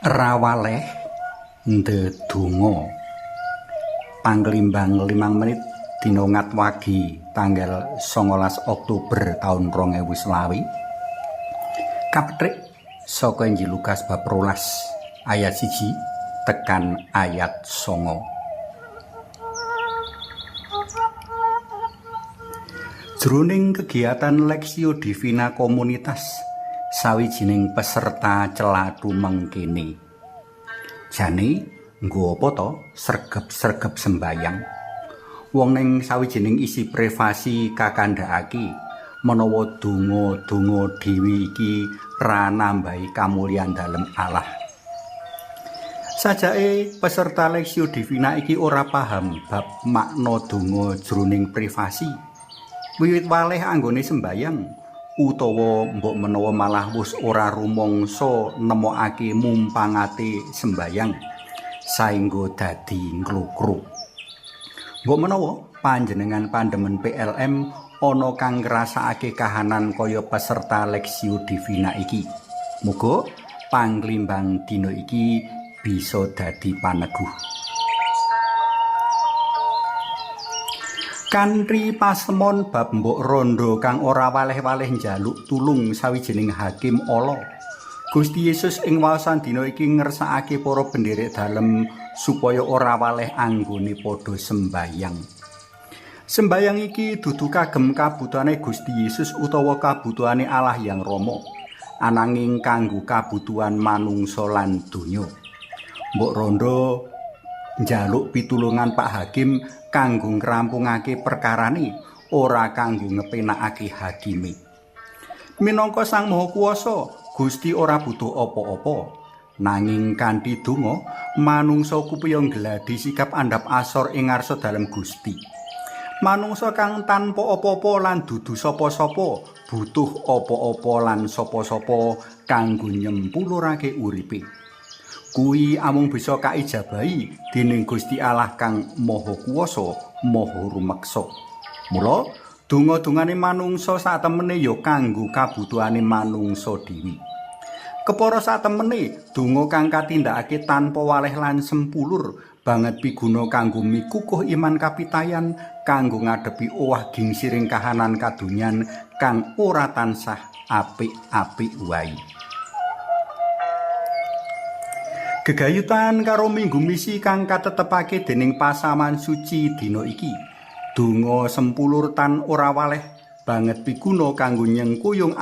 Rawaleh ndedonga. Panglimbang 5 menit dina Ngatwagi tanggal 19 Oktober taun 2020. Kapethik saka Injil Lukas bab 12 ayat 1 tekan ayat 9. Jroning kegiatan Lectio Divina komunitas, sawijining peserta celathu mengkene. Jane nggo apa to sregep-sregep sembayang? Wong ning sawijining isi privasi kakandhakake menawa donga-donga dhewe iki ra nambahi kamulyan dalem Allah. Sajake peserta Lectio Divina iki ora paham bab makna donga jroning privasi. Wiwit waleh anggone sembayang utawa mbok menawa malah wis ora rumangsa nemokake mumpangate sembayang saengga dadi nglukru. Mbok menawa panjenengan pandemen PLM ana kang ngrasakake kahanan kaya peserta Lectio Divina iki. Muga panglimbang dina iki bisa dadi paneguh. Kanthi pasemon bab mbok rondo kang ora waleh-waleh njaluk tulung sawijining hakim ala, Gusti Yesus ing waosan dina iki ngersakake para penderek dalem supaya ora waleh anggone padha sembayang. Sembayang iki dudu kagem kabutuhane Gusti Yesus utawa kabutuhane Allah Yang Rama, ananging kanggo kabutuhan manungsa lan donya. Mbok rondo njaluk pitulungan Pak Hakim kanggo ngrampungake perkarane, ora kanggo ngepenakake hakime. Minangka Sang Maha Kuwasa, Gusti ora butuh apa-apa. Nanging kanthi donga, manungsa kupiya nggladi sikap andhap asor ing ngarsa dalem Gusti. Manungsa kang tanpa apa-apa lan dudu sapa-sapa, butuh apa-apa lan sapa-sapa kanggo nyempulurake uripe. Kuwi amung bisa kaijabahi dening Gusti Allah kang Maha Kuwasa, Maha Rumeksa. Mula donga-dongane manungsa satemene ya kanggo kabutuhane manungsa dhewe. Kepara satemene donga kang katindakake tanpa waleh lan sempulur banget piguna kanggo mikukuh iman kapitayan kanggo ngadepi owah gingsiring kahanan kadonyan kang ora tansah apik-apik wae. Gegayutan karo Minggu Misi kang katetepake dening pasaman suci dina iki, donga sempulur tan ora waleh banget piguna kanggo nyengkuyung